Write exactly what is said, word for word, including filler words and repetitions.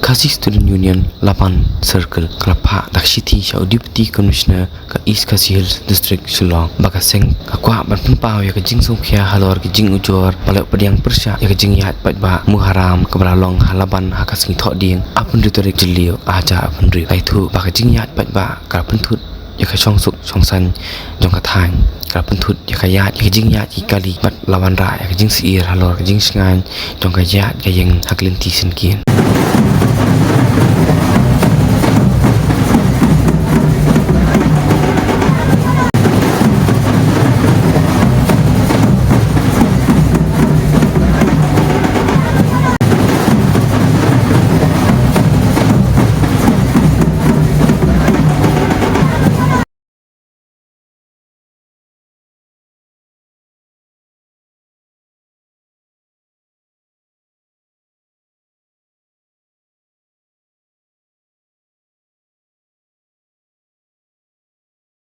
Khasi Student Union Laban Circle ka la phah da ka shithi sha u Deputy Commissioner ka East Khasi Hills District, Shillong, ba ka seng ka kwah ban pynpaw ïa ka jingsngewkhia halor ka jingujor ba la pdiang pyrshah ïa ka jingïaid paidbah Muharram kaba la long ha Laban ha ka sngi Thohdieng, arphew hynriew tarik Jylliew, arhajar arphew hynriew. Ka ïathuh ba ka jingïaid paidbah ka la pynthut ïa ka shongsuk shongsaiñ jong ka thaiñ, ka la pynthut ïa ka ïaid, ïa ka jingïaid ki kali bad la wanrah ïa ka jingsyier halor ka jingshngaiñ jong ka ïaid ka ïeng ha ka lynti syngkien.